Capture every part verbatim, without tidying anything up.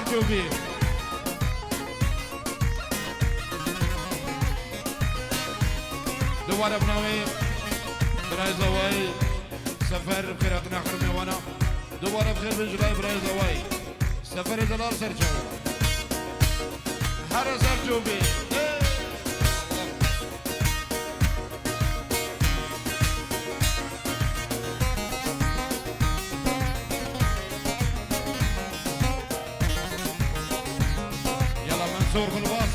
Çûbî. Dubare bi navê birayê Zawayî Sefer, bi xêr hatin axir mêwana. Dubare bi xêr bin ji layê birayê Zawayî. Seferê delal ser çawa. Here ser çûbî. Yala Mensûr Gulbaz.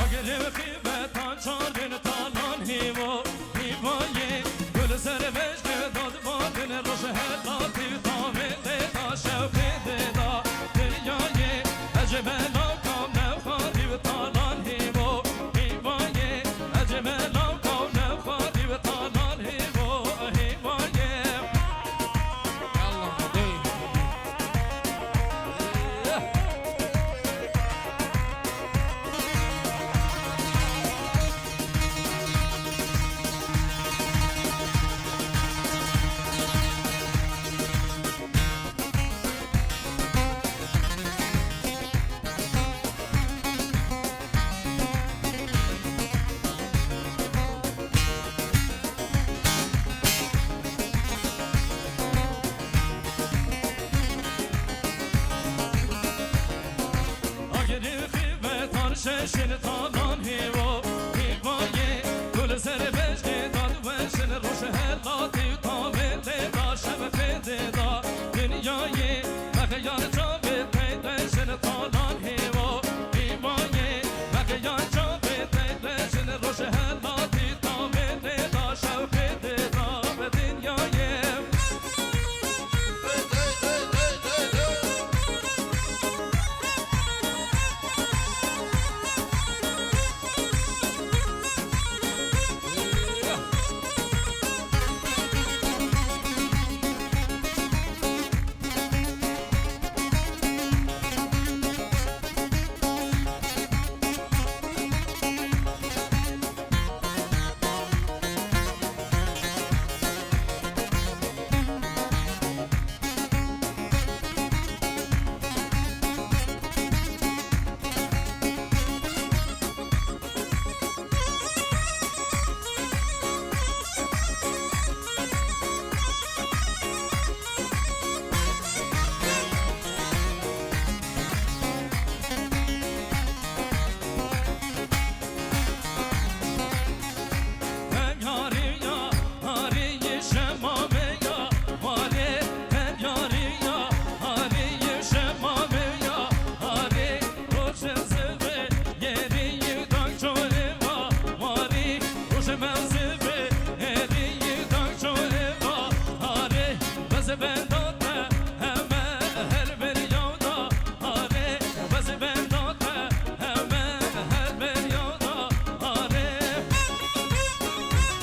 Agirê wexî ve tan çar bin talan hîvo. Hîvayê gul ser vejge dad vadin roj helatî tavê lê da şewqê dê da dinyayê. Ez ji bela kam newxarî û talan hîvo. Hîvayê ez ji bela kam newxarî û talan hîvo. Hîvayê. Allah dey. Agirê xîvetan şeşin talan hêvo, hêvayê gul ser vejgê dad weşin roj helatî û tavê lê da şevqê dê da dinyayê. Mexyar çavê teyde şin talan hêvo, hêvayê. Mexyar çavê teyde şin roj helatî tavê lê da şevqê dê da bi dinyayê.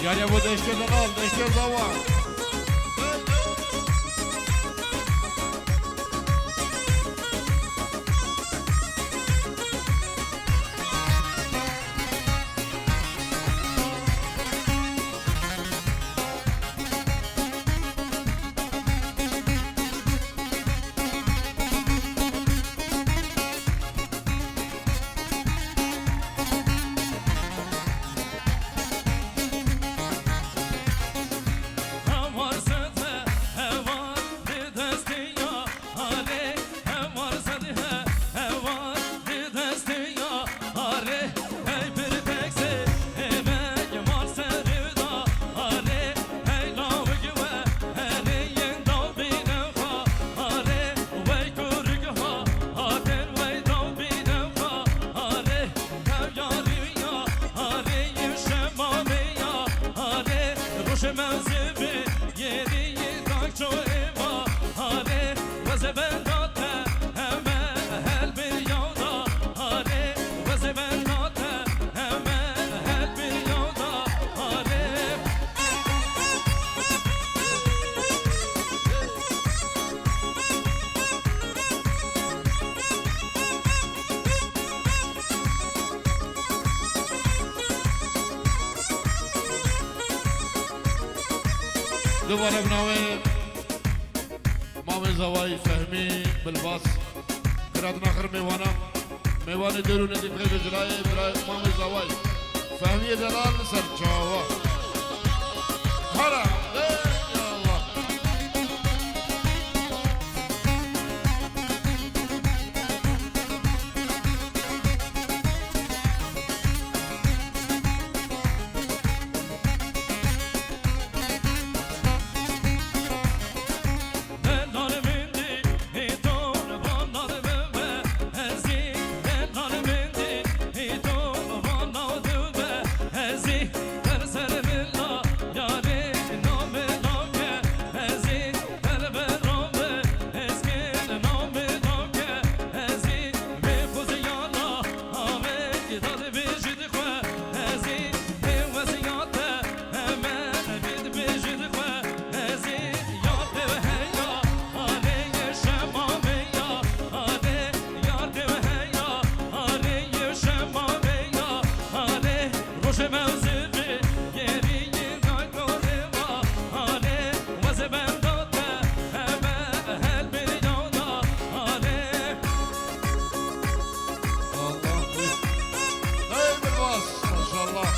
Yani bu deşte de al, deşte zawa. Dubare bi navê Mamê Zavayî Fehmî Bilbas. Xêratina xir mêvana. Mêvanê dêr û nêzîk xêr ve cilayê, birayê Mamê Zavayî. Fehmiyê delal li ser çawa. Hara, ey ya Allah. Hey Bilbas, maşallah.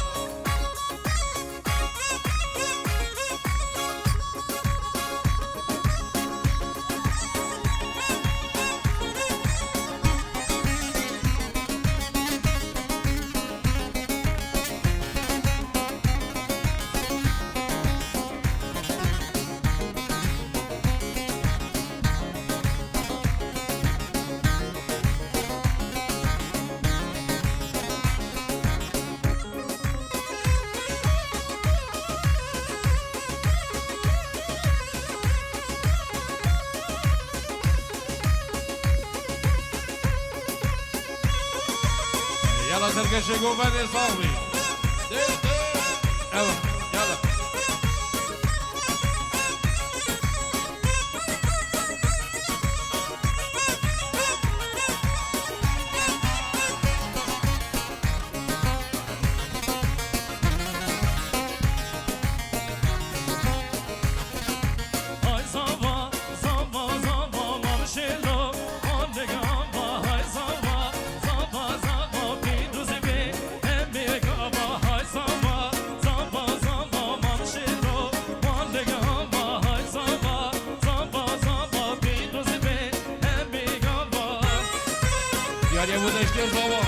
Yala serkeşê govendê sax bî. Ew, yala. Diyarê Budaştê Zava.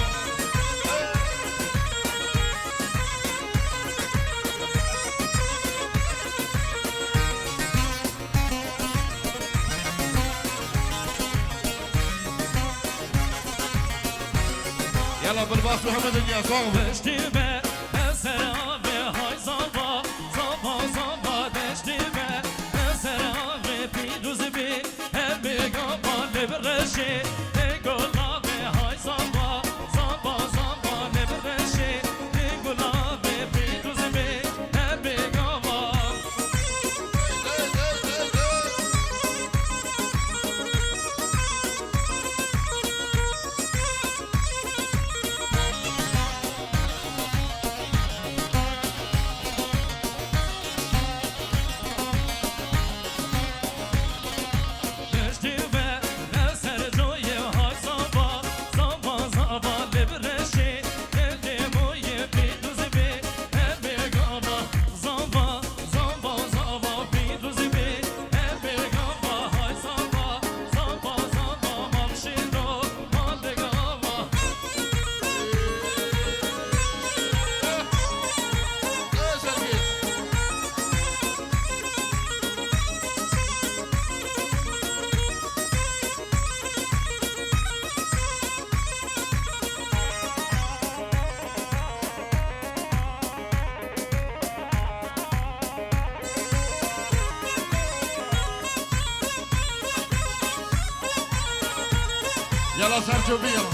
Yala Bilbas Muhammed Dinya, sağ ol. Deştê me, eser ave, hay zava, zava, zava, deştê me, eser ave, pîroz bê. Hemê gava li vir reşê, ê gulavê hay zava, zava, zava li vir reşê, ê gulavê pîroz bê, hemê gava. Yala ser çopî yala.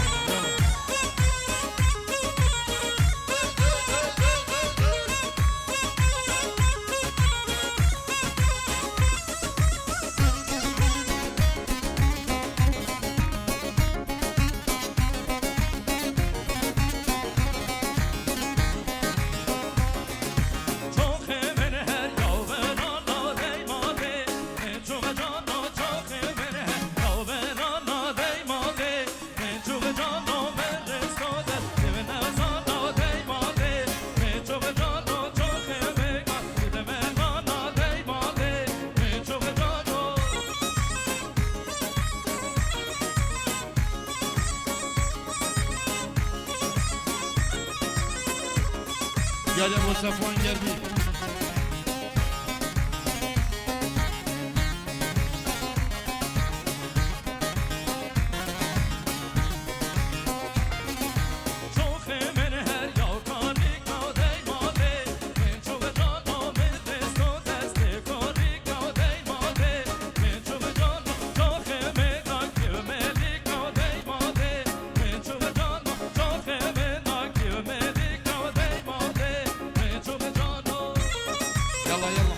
Hadi Mustafa Gerbi. Yalla, yalla.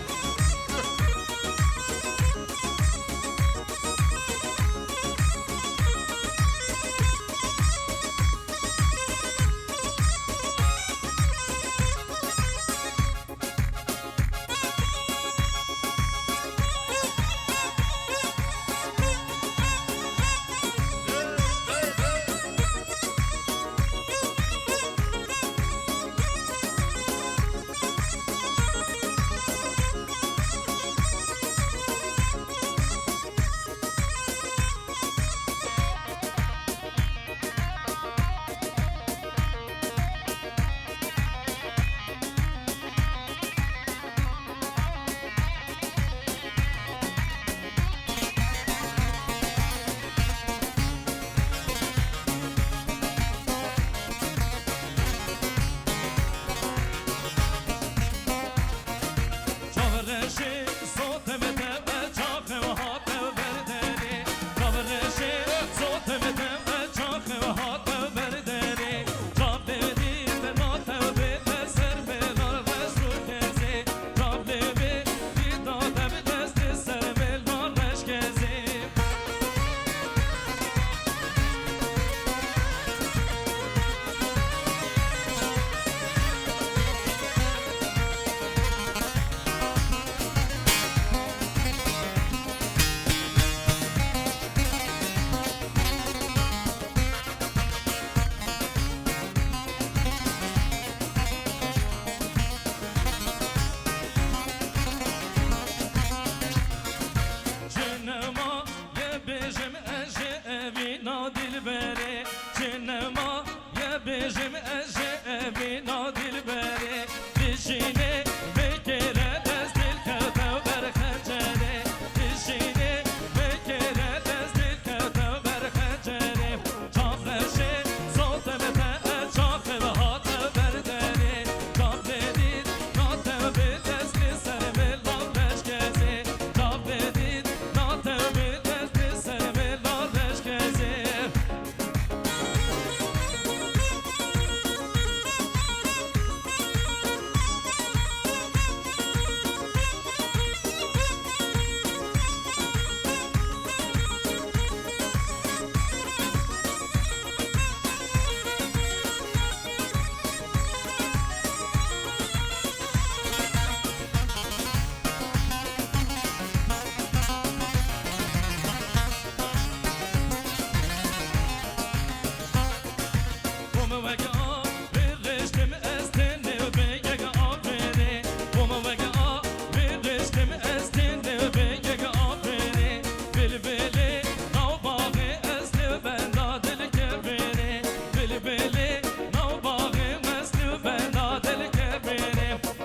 Çinema ye bêjim ez ji evîna dilberê. Çinema ye bêjim ez ji evîna dilberê. Dijînê vekêre dest dil kewte ber xencerê. Dijînê vekêre dest dil kewte ber xencerê. Çavreşê, sote me te e çaxê ve hate ber derê. Çavdê dît, nate bi destê ser mê lav reşkezê. Çavdê dît, nate bi destê ser mê lav reşkezê.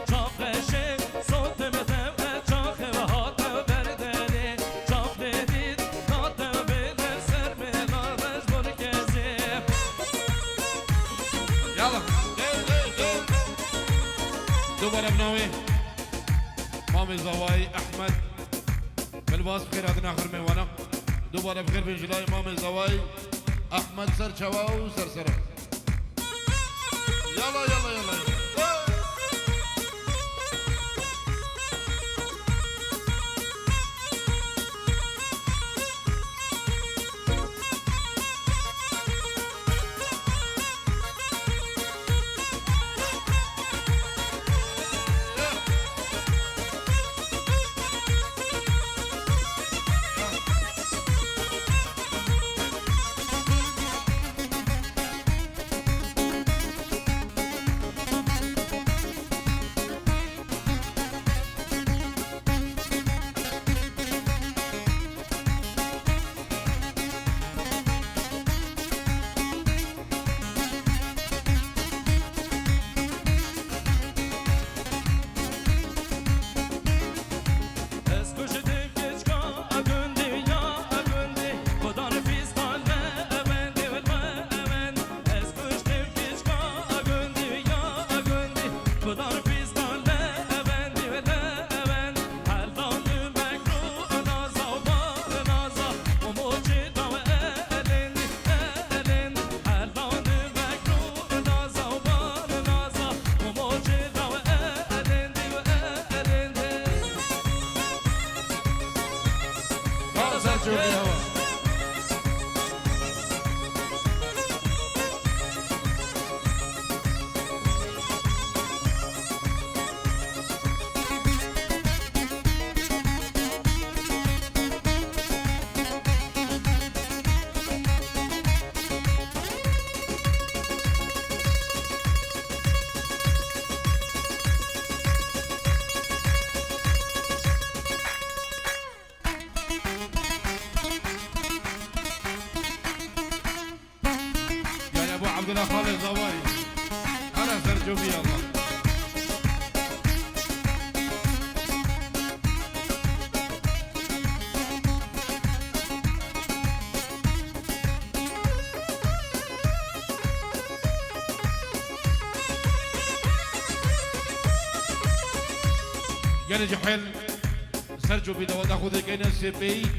Çavreşê, sote me te e çaxê ve hate ber derê. Çavdê dît, nate bi dest ser mê lav reş bor kezê. Yalla. Dubare bi navê Mamê Zawayî Ehmed. Bilbas bi xêr hatin axir mêvana. Dubare bi xêr bin ji layê Mamê Zawayî Ehmed ser çawa û ser sera. Yala, yala, yala, yala. Yani bu Abdullah Halil Zavayı. Ana Serco bir Allah. Gelê cihel Serco bir davada xwe dikeyne sê pêyî.